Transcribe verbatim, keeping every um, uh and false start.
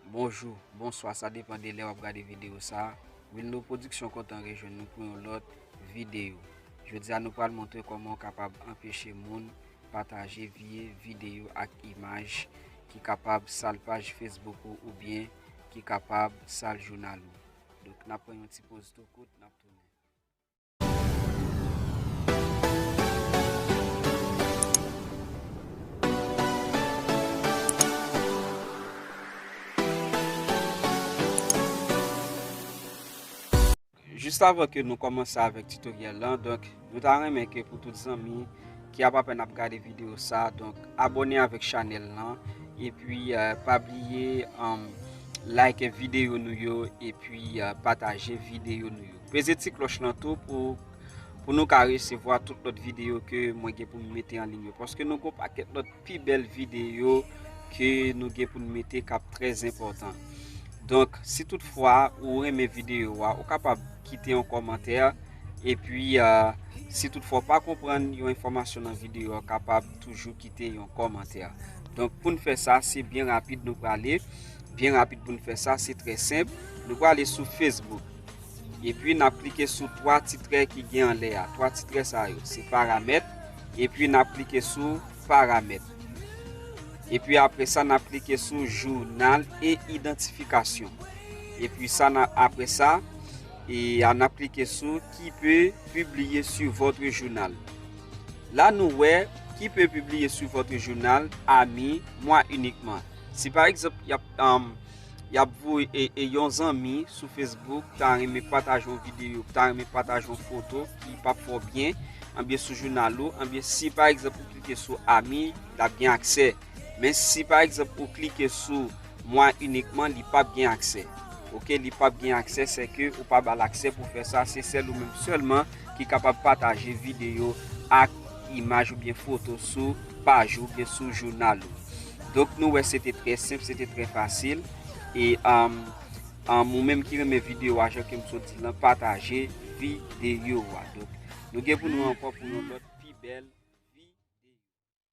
Bonjou, bonswa, sa depann de lè w ap gade videyo sa a. Wilno Production kontan rejwenn nou pou yon lòt videyo. Jodi a nou pral montre kòman w kapab anpeche moun pataje vye videyo ak imaj ki kapab sal paj Facebook ou oubyen ki kapab sal jounal ou. Donk n ap pran yon ti poz tou kout, n ap tounen. Jis avan ke nou kòmanse avèk titoryèl lan, donk nou ta renmen ke pou tout zanmi ki ap apèn ap gade videyo sa, donk abòne avèk chanèl lan, epi eh, pa bliye um, like videyo nou yo, epi eh, pataje videyo nou yo. Peze ti klòch lan tou pou pou nou ka resevwa tout lòt videyo ke mwen gen pou m mete an liy yo, paske nou gon pakèt lòt pi bèl videyo ke nou gen pou n mete k ap trè enpòtan. Donk, si toutfwa ou renmen videyo a, ou kapab kite yon kòmantè, epi uh, si toutfwa ou pa konprann yon enfòmasyon nan videyo a, ou kapab toujou kite yon kòmantè. Donk, pou n fè sa, se byen rapid nou prale. Byen rapid pou n fè sa, se trè senp. Nou prale sou Facebook. Epi n ap klike sou twa ti trè ki gen anlè a. Twa ti trè sa yo, se paramèt. Epi n ap klike sou paramèt. Epi apre sa, n ap klike sou jounal e idantifikasyon. Epi sa, n a- apre sa, e a n ap klike sou qui peut publier sur votre journal. La nou wè qui peut publier sur votre journal, ami, moi uniquement. Si pa egzanp, y ap, um, y ap voye e, e yon zanmi sou Facebook ta renmen pataje yon videyo, ta renmen pataje yon foto ki p ap fè w byen, anbyen sou jounal ou, anbyen si pa egzanp ou klike sou ami, l ap gen aksè. Men si pa egzanp ou klike sou moi uniquement, li p ap gen aksè. Oke, li p ap gen aksè, se ke ou pa ba l aksè pou fè sa, se sèl ou menm sèlman ki kapab pataje videyo ak imaj oubyen foto sou paj ou oubyen sou jounal ou. Donk nou wè se te trè senp, se te trè fasil. E um, um, ou menm ki renmen videyo a, jan ke m sot di lan, pataje videyo a. Donk nou gen pou nou ankò pou yon lòt pi bèl